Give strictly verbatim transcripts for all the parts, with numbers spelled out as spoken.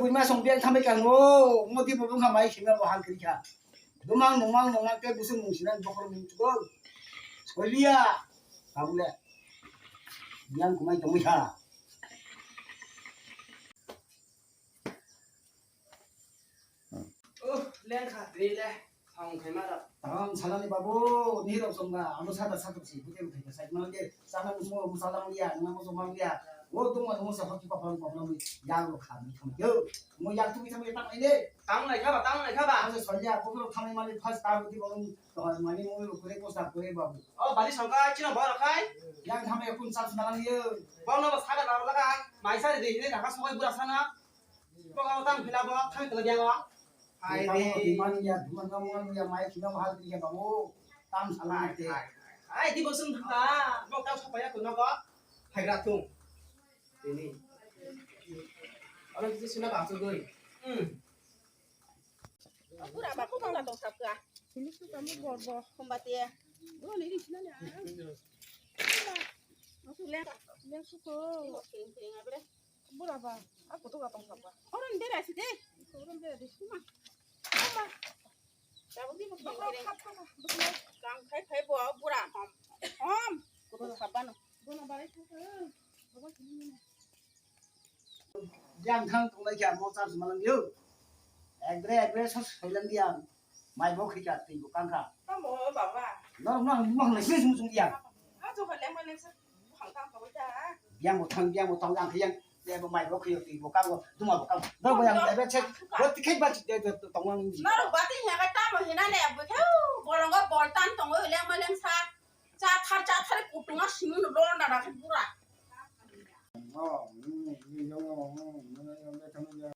Twi ma song biang thamai kha no, mo di bo bwkha mai khina bo hang kri kha. Dumang nungmang nungmang te busung nung sinan bokol nung tugo. Solia. Kabule. Biang kumai tongwi kha. Oh, leng kha, twi le. Thong khaima rok. Thong salani babu, ni rok songba, amo sada sada si, bute bute sai ma ge, sana musumo musala mangya, nang musumo mangya. O tong ma tong sa hokki papang papang mi, yang rok kha mi thong yo. Mo yang tu mi thang ta mai le. Tang lai kha ba, tang lai kha ba. Amo solia, ko ro thang mali first ta bute bang, to mani mo ro kore ko sa kore babu. Oh, bali songka chino ba rakhai. Yang thang ya kun sa smalang yo. Bang no ba sada ba la ka, mai sa de de, ne ka songoi bura sana. Bo tang phila bo thang kala biang o. Hai re. Tamo di man ya, di man tamo man ya, mai khina ma hal ya babu. Tam sala te. Hai, hai, hai. Hai, di bo sung tha. Bo tang sapa ya kuno bo. Hai gra tung. Ini. Alo di sina ba tu doi. Hmm. Pura ba ko tong tong sap ka. Ini su kamu bor bor. Kombati ya. Oh, ini sina ya. Aku leng, leng suko. Ini mau kering kering apa deh? Bura ba, a kutuk a tong kha ba. Oron bera si de. Oron bera de suma. Ama. Tabuk di buk buk buk. Kang khai khai bo bura hom. Hom. Kutuk kha ba no. Bona barai kha. Baba kini. Yang thang tong lai kha mo charge malang yo. Ekbre ekbre sos hoilang di ang. Mai bo khika twi bo kangkha. Tamo baba. Norok no ang bumang lai sini sung sung ya. A jo hole mo leksa. Hang tang ko ta. Biang bo thang biang bo tong yang yang. Ya bo mai bo khio twi bo kang bo duma bo kang. Norok bo yang dai ba che. Bo tikhai ba che de tong ang. Norok ba ti ya ka tamo hina ne bo theu. Bolongo bol tan tong hole mo leksa. Cha thar cha thar kutunga simun lon da da bura. Oh, hmm, hmm, hmm, hmm, hmm, hmm, hmm,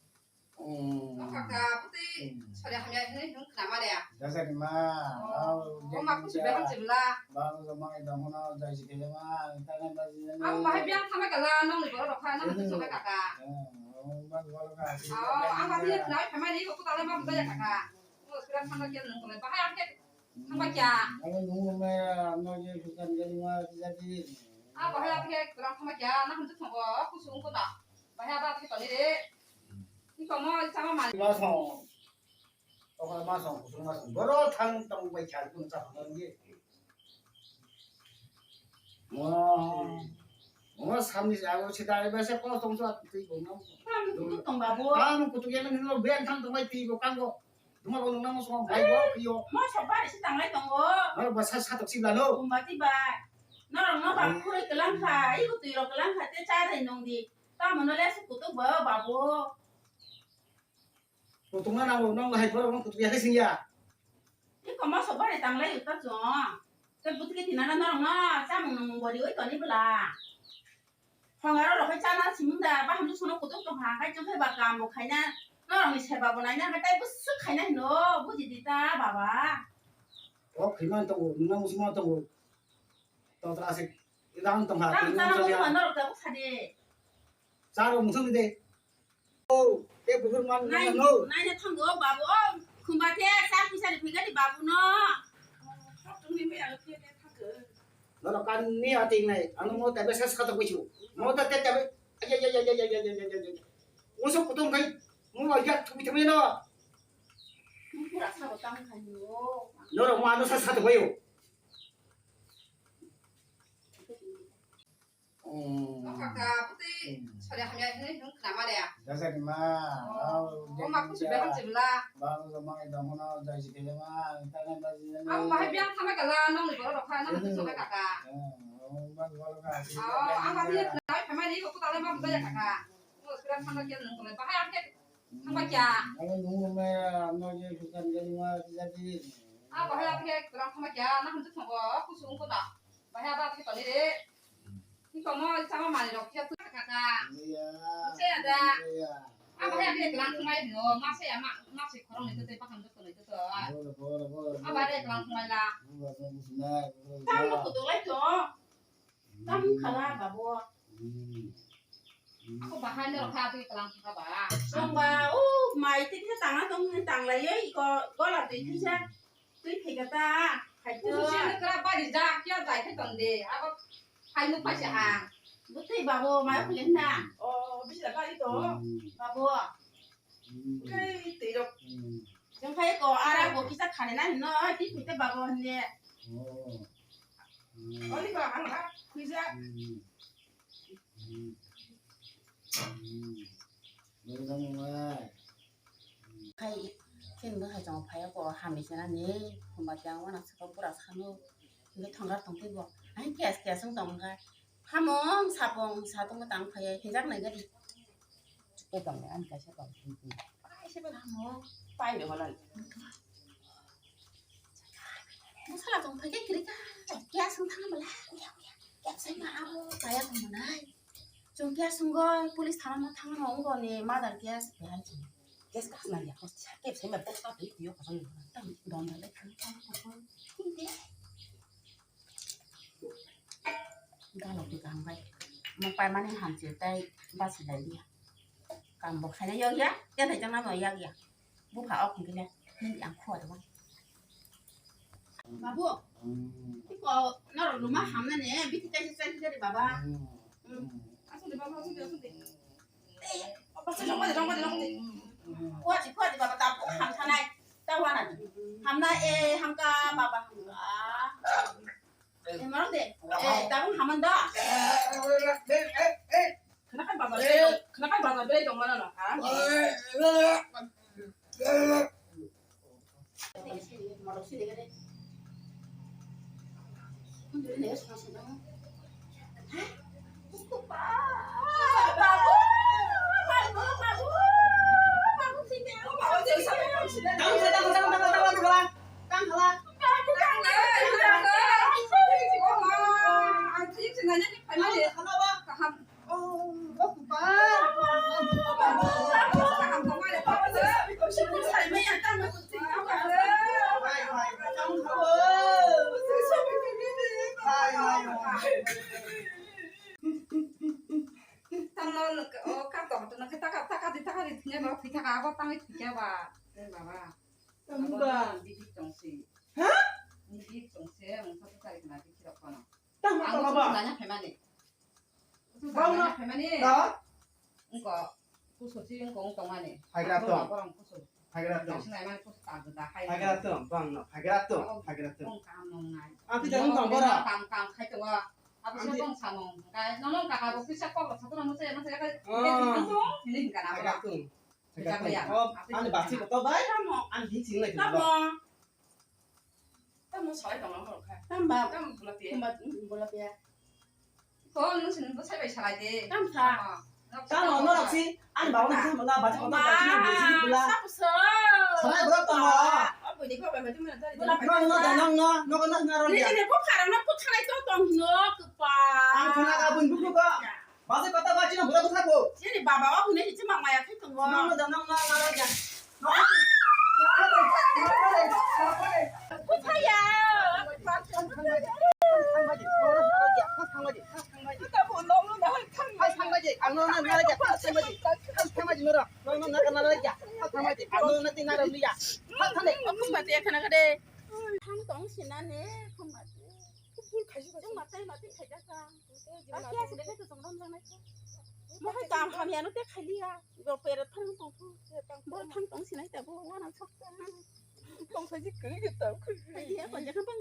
hmm. Oh, kaka, putih, sore hamya ini, hmm, kenapa dia? Dasar di ma, oh, oh, mak kusu behang sibla. Bang, bang, bang, bang, bang, bang, bang, bang, bang, bang, bang. Aku bahai biang sama kala, nong ni borok rokha, nong ni sore kaka. Oh, bang, bang, bang, bang. Oh, aku bahai biang sama kala, nong ni borok rokha, nong ni sore kaka. Oh, sudah sama kian nong kala, bahai aku Thangba kya? Ano nung maya, ano je bukan jadi ma jadi. Ah, bahaya khe kurang thangba kya? Na hantu thangbo, kusung ko ta. Bahaya ba khe tani re. Ni komo sama mani. Ma song. Tokol ma song, kusung ma song. Boro thang tong bai kya kun sa thang ye. Mo. Mo samni jago se dai ba se ko tong sa twi ko no. Kam kutu tong ba bo. Kam kutu ye no ben thang tong bai twi ko kango. Duma bo nung nang song bai bo, eh, iyo. Mo so bari si tanglai tongo. Aro ba sa sa tok si lalo. Kumbati ba. Norok no ba, eh, khurui kelang kha, iko twi rok kelang kha, te cha rai nung di. Tamo no le se kutuk ba, babu. Kutuk na nang nang hai bor nang kutuk ya sing ya. Iko mo so bari tanglai uta chong. Te buti ke tinana norok no, chamung nung bori oi toni bla. Phangaro rok khai chana simunda, bahan tu sono kutuk tong kha, khai chwng khai ba kam bo khaina, norok ni seba bo naina, khai tai bwswk khaina hino, buji di ta baba. O khaiman tongo, nungna muchungma tongo. Totra se, rang tong kha, rang tong chana kha. Muchungma norok ta bwkha de. Charo muchung de. O, te buhur man nai, no. Naina thango babu, o, khumba the, sa kisa ni phigani babu no. Haptungni maya khe thangkhe. Norok kan ni ating nai, ano mo tabe sa sa to kuchu. Mo ta te tabe. Ay, ay, ay. Mo so kutung kai, mo ya thumi thumi no. Pura sa ko tang khai no. Norok mo ano sa sa to kuyo. Hmm. O kaka, putih, hmm, sore hamya hwnwi hwn khna ma le? Jasani ma. Oh, o ma kusu beham chibla. Bang lo ma dong no jai si kele ma, ta na ba ji na. Ang bahai biang thama kala, nong ni borok rok kha, nang tu sobe kaka. Hmm, o ba lo ka. Oh, ang bahai biang thama ni ko ta le ma ba ya kaka. Mo sura thama kya nong ko le bahai ang ke thama kya. Alo nung ma no je bukan jadi ma jadi. Ah, bahai ang ke kurang thama kya, nang tu thama kusu ko ta. Bahai ba ke tani re. Ni komo sama mani rok khe tu kaka. Iya. Saya ada. Iya. Apa ya dia kelang kumai no, masa ya mak, masa korong itu teh paham tu kalau itu tu. Bora, bora, bora. Apa dia kelang kumai lah? Bora, bora, bora. Tam tu kutu lai tu. Tam kala babu. Hmm. Ako bahai no kha tu kelang kumai ba. Song ba, uh, mai tik ni tang tong ni tang lai yo, iko gola tu itu sa. Twi phika ta, khai to. Kusu sini kra bari ja, kya jai khai ton de. Abo khai nuk pai se ha. Butwi babu, mai khule na. O, bisi da bari to. Hmm. Babu. Hmm. Kai twi rok. Hmm. Jeng phai ko ara bo kisa khani na hino, ti pite babo hinde. Oh. Hmm. Oli ko ang ha, kuja. Hmm. Hmm. Hmm. Bagi dong, Wai. Khai, khen bo hai chong phai ko hamni sena ni, khumba tiang wana saka pura sanu, nge thongrar tong twi bo. Ai kias kias wng tong kha. Hamung sapung satung tang phai, hinjak nai gari. Te tong le, ani kaisa tong twi twi. Ai se ben hamung, pai de holan. Masala tong phai ke kiri ka, kias wng thang bala, uya uya, kias sai ma abo, kaya tong manai. Chwng khe swngwi police thana no thangno wngbo ni mother case behai chwng. Case kasna ya, kos cha kep sema post ta twi twi kosong. Tang don da le khang ta kosong. Hinde. Galo ti kang bai. Mo pai mani hamchi tai basi lai dia. Kam bo khaina yok ya, ya thai jang na mo yak ya. Bupha ok hwnkhe le, nini ang khua tongmani. Babu, iko norok luma hamnani, bithi kaisa chai khe de baba. Hmm. Asuk de baba, asuk de, asuk de. Eh, asuk de, asuk de, asuk de. Khua di, khua di baba, ta ham thanai, ta wana di. Hamna, eh, hamka baba, hamka. Eh, marok de. Eh, tabung haman da. Khnakai bazar beri tong, khnakai bazar beri tong mana no, ha? Marok sini kade. Tamo o katok to nakhe taka taka di taka di thwiya ba thwi thaka abo tangwi thwikya ba. Baba. Tamo ba. Bidik tongsi. Ha? Bidik tongsi ang satu tarik na bidik rok kono. Tamo ba. Ang satu tanya pemani. Bang na pemani. Ha? Engko kuso si engko engko mani. Hai gra tong. Borong kuso. Hai gra tong. Sinai mani kuso ta da hai. Hai gra tong. Bang no. Hai gra tong. Hai gra tong. Engko kam nong nai. Api jang tong bora. Kam kam khai to wa. Api se bong samong. Kai nono kaka bo kisa kok sa to mo se mo se kai. Ini kana. Hai gra tong. Hai gra tong. Oh, ani basi ko to bai. Ani di sing lai. Tamo salai tongma borok kha. Tamba. Tamo bula piya. Tamba, mm, bula piya. Ko nung sin bo sai bai salai de. Tam sa. Tamo norok si ani baba ni tamo na bati kota bati na bati bula. Sa puso. Salai borok tamo. Aboni ko bai bai tumna dari. Bula piya. No no no no no no no no. Ni ni ko khara no ko thanai to tong no kpa. Ang khana ka bun bu ko. Basi kota bati na bula bula ko. Sini baba wa hune hichi mak maya khai tongo. Nang na nang na na na. Kuthaya. Khumate khana kade. Khumate. Khumate khaijak. Akhia sini khe chwng romjaknai khe. Mohai kam hamya no te khailiya. Bo pera thang tong phu. Bo thang tong sinai ta bo wana sok ta. Tong khaji kri khe ta. Khailiya ko jakha bang.